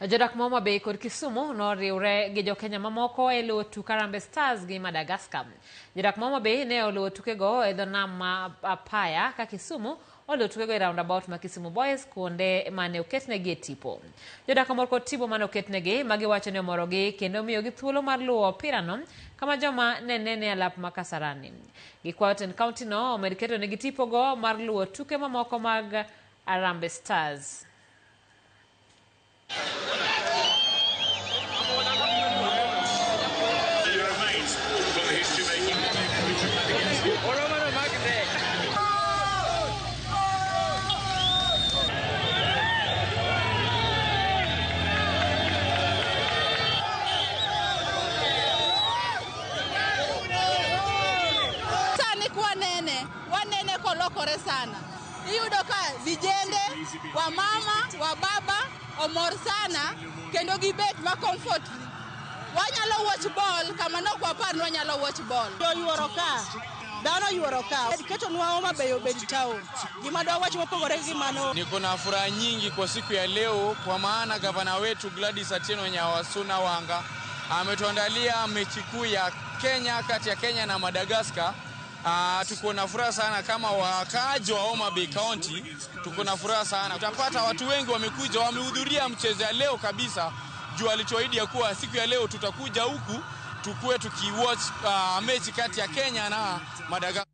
Jodak ma Homa Bay kod Kisumu noriwre gi jokenya mamoko e luwo tuk Harambee Stars gi Madagascar. Jodak ma Homa Bay ne oluwo tukego e dho nam ma Apaya ka Kisumu oluwo tukego e roundabout ma Kisumu Boys kuonde mane oketnegi e tipo. Jodak omor kod tipo mane oketnegi ma giwacho ni omorogi kendo miyogi thuolo mar luwo opirano kama joma ne nene e alap ma Kasarani. Gikwayo tend county no omed ketonegi tipogo mar luwo tuke mamoko mag Harambee Stars. Sani kwanene, wanene kolokore sana. Iyudo ka vijende, wamama, wababa omor sana kendo gibet ma comfort. Wanyalo watch ball kama nok wapar ni wanyalo watch ball. Oyuoro ka, dhano oyuoro ka. Ketonwa Homa Bay obed town. Gima dwawach mopogore gi mano. Niko na furaha nyingi kwa siku ya leo kwa maana gavana wetu Gladys Atieno Nyawasuna Wanga ametuandalia mechi kuu ya Kenya kati ya Kenya na Madagascar. Tuko na furaha sana kama wakaaji wa Homa Bay County, tuko na furaha sana. Utapata watu wengi wamekuja, wamehudhuria mchezo ya leo kabisa, juu alituahidi ya kuwa siku ya leo tutakuja huku tukue tukiwatch mechi kati ya Kenya na Madagascar.